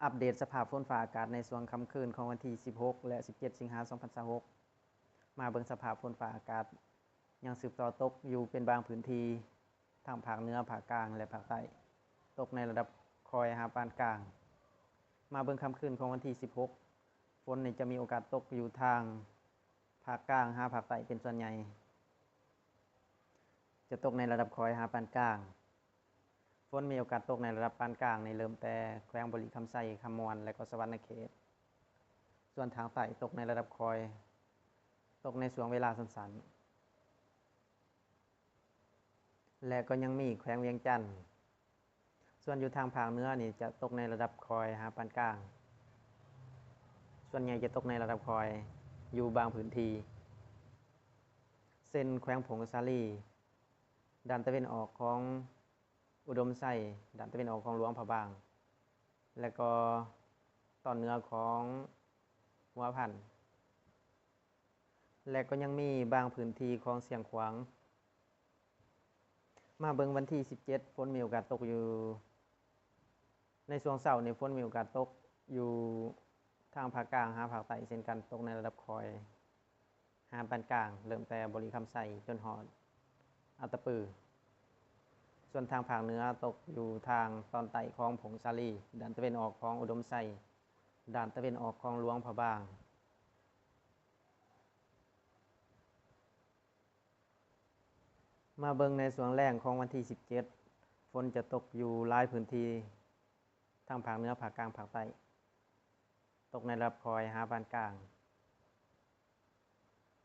ອັບເດດສະພາບຝົນຟ້າອາກາດໃນຊ່ວງຄ່ຳຄືນຂອງວັນທີສິບຫົກ ແລະ ສິບເຈັດ ສິງຫາ ສອງພັນຊາວຫົກ. ມາເບິ່ງສະພາບຝົນຟ້າອາກາດ ຍັງສືບຕໍ່ຕົກຢູ່ເປັນບາງພື້ນທີ່ ທັງພາກເໜືອ, ພາກກາງ ແລະ ພາກໃຕ້, ຕົກໃນລະດັບຄ່ອຍຫາປານກາງ. ມາເບິ່ງຄ່ຳຄືນຂອງວັນທີສິບຫົກ, ຝົນນີ້ຈະມີໂອກາດຕົກຢູ່ທາງພາກກາງຫາພາກໃຕ້ເປັນສ່ວນໃຫຍ່, ຈະຕົກໃນລະດັບຄ່ອຍຫາປານກາງ. ຝົນມີໂອກາດຕົກໃນລະດັບປານກາງນີ້ ເລີ່ມແຕ່ແຂວງບໍລິຄຳໄຊ, ຄຳມ່ວນ ແລະ ກໍສະຫວັນນະເຂດ. ສ່ວນທາງໃຕ້ຕົກໃນລະດັບຄ່ອຍ, ຕົກໃນຊ່ວງເວລາສັ້ນໆ ແລະ ກໍຍັງມີແຂວງວຽງຈັນ. ສ່ວນຢູ່ທາງພາກເໜືອນີ້ຈະຕົກໃນລະດັບຄ່ອຍຫາປານກາງ, ສ່ວນໃຫຍ່ຈະຕົກໃນລະດັບຄ່ອຍຢູ່ບາງພື້ນທີ່ ເຊັ່ນ ແຂວງຜົ້ງສາລີ, ດ້ານຕາເວັນອອກຂອງອຸດົມໄຊ, ດ້ານຕາເວັນອອກຂອງຫຼວງພະບາງ ແລະ ກໍຕອນເໜືອຂອງຫົວພັນ ແລະ ກໍຍັງມີບາງພື້ນທີ່ຂອງຊຽງຂວາງ. ມາເບິ່ງວັນທີສິບເຈັດ, ຝົນມີໂອກາດຕົກຢູ່ ໃນຊ່ວງເຊົ້ານີ້ ຝົນມີໂອກາດຕົກຢູ່ທາງພາກກາງຫາພາກໃຕ້ເຊັ່ນກັນ, ຕົກໃນລະດັບຄ່ອຍຫາປານກາງ, ເລີ່ມແຕ່ບໍລິຄຳໄຊຈົນຮອດອັດຕະປື. ສ່ວນທາງພາກເໜືອຕົກຢູ່ທາງຕອນໃຕ້ຂອງຜົ້ງສາລີ, ດ້ານຕາເວັນອອກຂອງອຸດົມໄຊ, ດ້ານຕາເວັນອອກຂອງຫຼວງພະບາງ. ມາເບິ່ງໃນຊ່ວງແລງຂອງວັນທີສິບເຈັດ, ຝົນຈະຕົກຢູ່ຫຼາຍພື້ນທີ່ ທັງພາກເໜືອ, ພາກກາງ, ພາກໃຕ້, ຕົກໃນລະດັບຄ່ອຍຫາປານກາງ.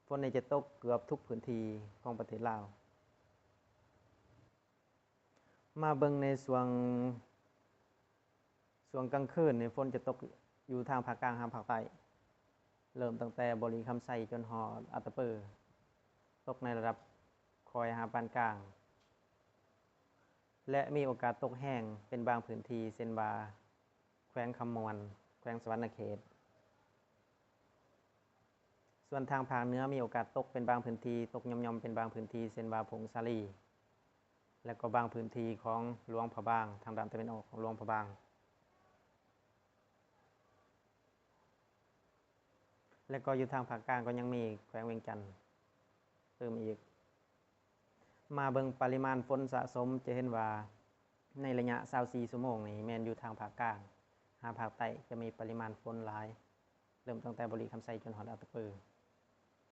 ຝົນນີ້ຈະຕົກເກືອບທຸກພື້ນທີ່ຂອງປະເທດລາວ. ມາເບິ່ງໃນຊ່ວງ ຊ່ວງກາງຄືນນີ້ ຝົນຈະຕົກຢູ່ທາງພາກກາງຫາພາກໃຕ້, ເລີ່ມຕັ້ງແຕ່ບໍລິຄຳໄຊຈົນຮອດອັດຕະປື, ຕົກໃນລະດັບຄ່ອຍຫາປານກາງ ແລະ ມີໂອກາດຕົກແຮງເປັນບາງພື້ນທີ່ ເຊັ່ນວ່າ ແຂວງຄຳມ່ວນ, ແຂວງສະຫວັນນະເຂດ. ສ່ວນທາງພາກເໜືອມີໂອກາດຕົກເປັນບາງພື້ນທີ່, ຕົກຢ່ອມໆເປັນບາງພື້ນທີ່ ເຊັ່ນວ່າ ຜົ້ງສາລີ ແລະ ກໍບາງພື້ນທີ່ຂອງຫຼວງພະບາງ, ທາງດ້ານຕາເວັນອອກຂອງຫຼວງພະບາງ ແລະ ກໍຢູ່ທາງພາກກາງກໍຍັງມີແຂວງວຽງຈັນຕື່ມອີກ. ມາເບິ່ງປະລິມານຝົນສະສົມ, ຈະເຫັນວ່າໃນໄລຍະຊາວສີ່ຊົ່ວໂມງນີ້ ແມ່ນຢູ່ທາງພາກກາງຫາພາກໃຕ້ຈະມີປະລິມານຝົນຫຼາຍ, ເລີ່ມຕັ້ງແຕ່ບໍລິຄຳໄຊຈົນຮອດອັດຕະປື.